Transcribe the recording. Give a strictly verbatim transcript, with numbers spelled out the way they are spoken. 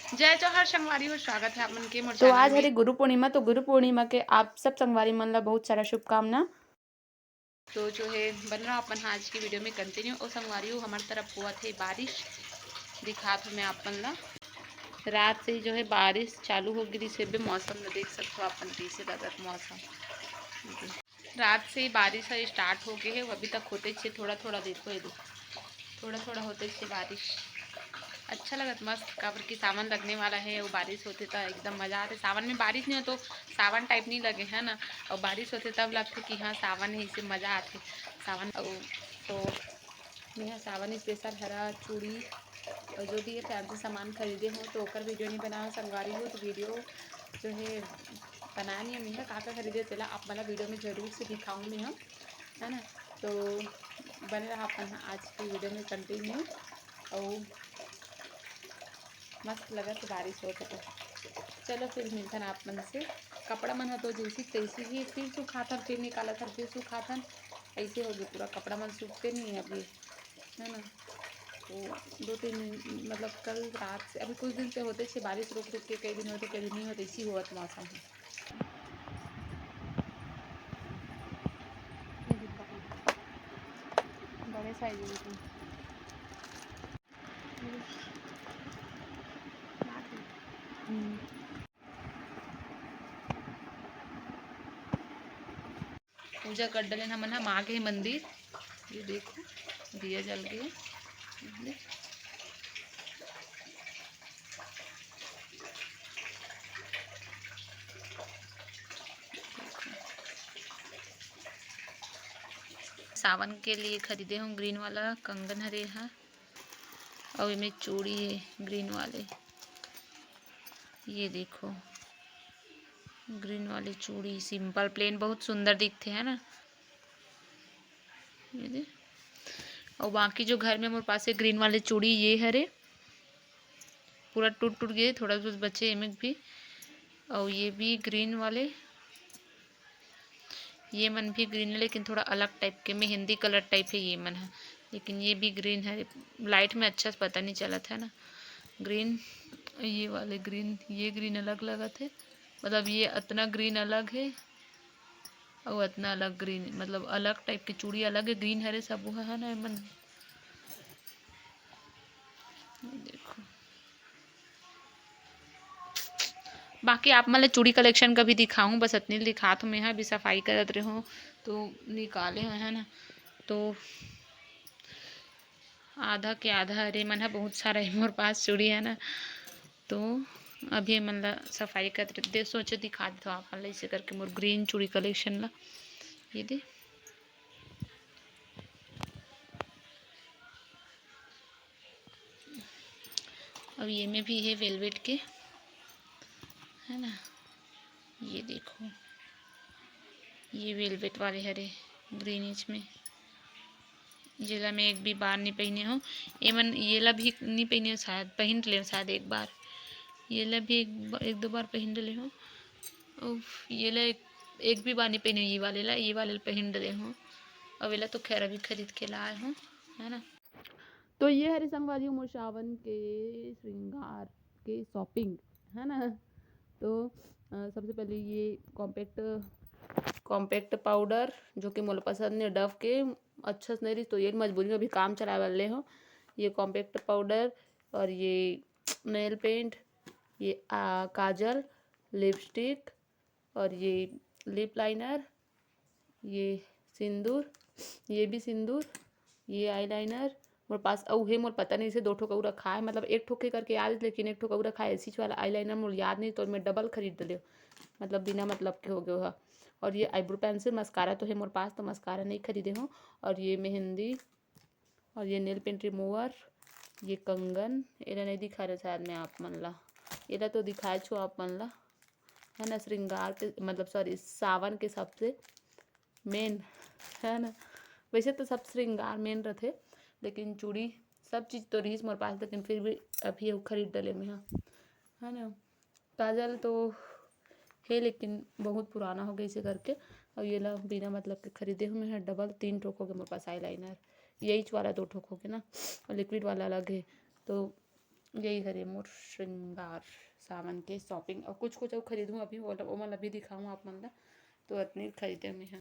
जय जोहार संगवारी हो, स्वागत है आप मन के मोर तो आज channel में। हरे गुरु पूर्णिमा, तो गुरु पूर्णिमा के आप सब संगवारी मन ला बहुत सारा शुभकामना। तो जो है बन रहा अपन आज की वीडियो में कंटिन्यू। और संगवारी हो, हमारे तरफ हुआ थे बारिश, दिखात हूँ मैं आप मन ला। रात से ही जो है बारिश चालू हो गिरी से बे मौसम में देख सकते हो अपन कैसे लगत मौसम। रात से ही बारिश ह स्टार्ट हो गए है, अभी तक होते छे थोड़ा थोड़ा। देखो ये देखो, थोड़ा थोड़ा होते छे बारिश। अच्छा लगत मस्त, काबर कि सावन लगने वाला है, वो बारिश होते त एकदम मजा आते। सावन में बारिश नहीं हो तो सावन टाइप नहीं लगे है ना, और बारिश होते तब लगते कि हाँ सावन है, इसे मजा आते सावन। और तो मैं सावन स्पेशल हरा चूड़ी और जो भी ये फैंसी सामान खरीदे हो तो ओकर वीडियो नहीं बनाओ संगवारी हो, तो वीडियो जो है बनाए नहीं है। मैं का का खरीदे तेला आप मन ला वीडियो में जरूर से दिखाऊँ मैं हम, है ना। तो बने रहा अपन आज की वीडियो में कंटिन्यू। और मस्त लगत हे बारिश होत हे तो। चलो फिर मिलथन आप मन से। कपड़ा मन ह तो जैसी तैसी ही, फिर सुखाथन, फिर निकालथन, फिर सुखाथन, ऐसे हो गए पूरा। कपड़ा मन सूखते नहीं है अभी, है ना। तो दो तीन दिन, मतलब कल रात से, अभी कुछ दिन से होते छे बारिश, रुक रुक के कई दिन होते, कई दिन नहीं होते, इसी होत मौसम है। बड़े साइज। पूजा कर डलेन हमन ह, माँ के मंदिर। ये देखो, दिया जल गए। सावन के लिए खरीदे हूँ ग्रीन वाला कंगन हरे हा, अउ एमे चूड़ी हे ग्रीन वाले। ये देखो, ग्रीन वाली चूड़ी, सिंपल प्लेन, बहुत सुंदर दिखथे, है ना। ये दे, अउ बाकी जो घर में मोर पास हे ग्रीन वाले चूड़ी, ये हरे, पूरा टूट टूट गए, थोड़ा बहुत बचे एमे भी। अउ ये भी ग्रीन वाले, ये मन भी ग्रीन है, लेकिन थोड़ा अलग टाइप के, मेहंदी कलर टाइप है ये मन है, लेकिन ये भी ग्रीन है। लाइट में अच्छा से पता नहीं चलत है ना, ग्रीन। ये वाले ग्रीन, ये ग्रीन अलग लगत है, मतलब ये अतना ग्रीन अलग है और अतना अलग ग्रीन, मतलब अलग टाइप के चूड़ी अलग है, ग्रीन हरे सब वो है ना, ये मन। ये देखो, बाकी आप मन ल चूड़ी कलेक्शन कभी दिखाहूँ, बस अतनी ल दिखात हूँ मैं हा। अभी सफाई करत रहे हो तो निकाले हो, है ना, तो आधा के आधा, अरे मन हा बहुत सारा है मोर पास चूड़ी, है ना, तो अभी मन ला सफाई करत रहे, दे सोचे दिखा देत हूँ आप मन ला, ऐसे करके मोर ग्रीन चूड़ी कलेक्शन ला। ये दे, अब ये में भी है वेलवेट के, है ना, ये देखो, ये वेलवेट वाले हरे ग्रीनिश में, जेला मैं एक भी बार नहीं पहने हो। एमन येला भी नहीं पहने हो शायद, पहन ले शायद एक बार, येला भी एक, एक दो बार पहन ले हो। उफ, येला एक, एक भी बार नहीं पहने हो ये वाले ला, ये वाले ला पहन ले हो। अब एला तो खैर अभी खरीद के लाए हो, है ना। तो ये हरे संगवारी हो मोर सावन के श्रृंगार के शॉपिंग, है ना। तो अ, सबसे पहले ये कॉम्पैक्ट, कॉम्पैक्ट पाउडर, जो कि मोला पसंद नहीं, डव के, अच्छा से नहीं रही, तो ये मजबूरी में अभी काम चलाए वाले हो। ये कॉम्पैक्ट पाउडर और ये नेल पेंट, ये आ, काजल, लिपस्टिक और ये लिप लाइनर, ये सिंदूर, ये भी सिंदूर, ये आईलाइनर मोर पास अउ हे, मोर पता नहीं से दो ठो कऊ रखा है, मतलब एक ठो के करके याद है, लेकिन एक ठो कऊ रखा है, ऐसी वाला आईलाइनर मोर याद नहीं, तो मैं डबल खरीद ले, मतलब बिना मतलब के हो गए हा। और ये आईब्रो पेंसिल, मस्कारा तो है मोर पास, तो मस्कारा नहीं खरीदे हो। और ये मेहंदी, और ये नेल पेंट रिमूवर, ये कंगन, एला नहीं दिखा रहे शायद मैं आप मन ला, एला तो दिखाए छो आप मन ला, है ना, श्रृंगार के, मतलब सॉरी, सावन के सबसे मेन, है ना। वैसे तो सब श्रृंगार मेन रथे, लेकिन चूड़ी, सब चीज़ तो रहीस मोर पास, लेकिन फिर भी अभी अउ खरीद डले में, हाँ, है ना। काजल तो हे, लेकिन बहुत पुराना हो गए इसे करके। और ये ला बिना मतलब के खरीदे हूँ मैं, डबल तीन ठोक हो गए मोर पास आईलाइनर, यही वाला दो ठोक हो गए ना, और लिक्विड वाला अलग है। तो यही हरे मोर श्रृंगार सावन के shopping। और कुछ कुछ अउ खरीदूँ अभी, वो ओमन अभी दिखाऊँ आप मन ला। तो अतनी खरीदे मैं ह।